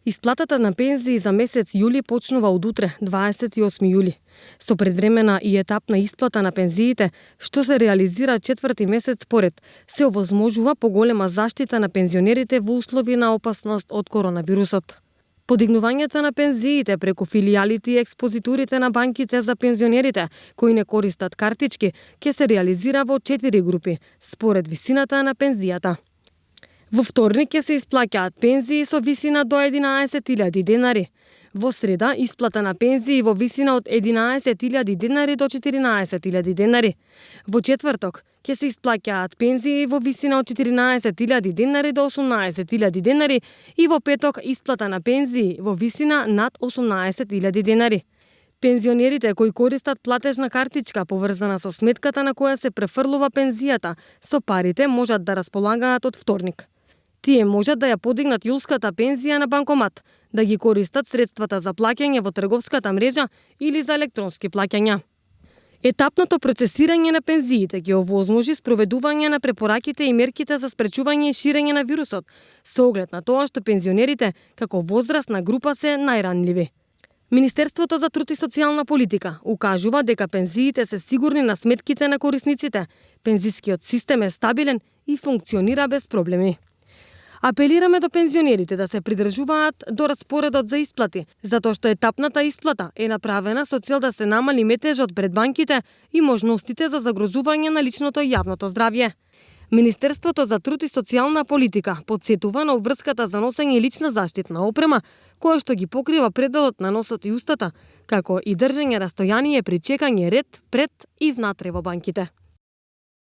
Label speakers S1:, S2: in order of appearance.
S1: Исплатата на пензии за месец јули почнува од утре, 28 јули, со предвремена и етапна исплата на пензиите, што се реализира 4-ти месец поред, се овозможува поголема заштита на пензионерите во услови на опасност од коронавирусот. Подигнувањето на пензиите преку филијалите и експозитурите на банките за пензионерите кои не користат картички ќе се реализира во 4 групи, според висината на пензијата. Во вторник ќе се исплаќаат пензии со висина до 11.000 денари. Во среда исплата на пензии во висина од 11.000 денари до 14.000 денари. Во четврток ќе се исплаќаат пензии во висина од 14.000 денари до 18.000 денари и во петок исплата на пензии во висина над 18.000 денари. Пензионерите кои користат платежна картичка поврзана со сметката на која се префрлува пензијата, со парите можат да располагаат од вторник. Тие можат да ја подигнат јулската пензија на банкомат, да ги користат средствата за плаќање во трговската мрежа или за електронски плаќања. Етапното процесирање на пензиите ќе овозможи спроведување на препораките и мерките за спречување и ширење на вирусот, со оглед на тоа што пензионерите како возрастна група се најранливи. Министерството за труд и социјална политика укажува дека пензиите се сигурни на сметките на корисниците, пензискиот систем е стабилен и функционира без проблеми. Апелираме до пензионерите да се придржуваат до распоредот за исплати, затоа што етапната исплата е направена со цел да се намали метежот пред банките и можностите за загрозување на личното и јавното здравје. Министерството за труд и социјална политика потсетува на обврската за носење лична заштитна опрема, која што ги покрива пределот на носот и устата, како и држење растојание при чекање ред пред и внатре во банките.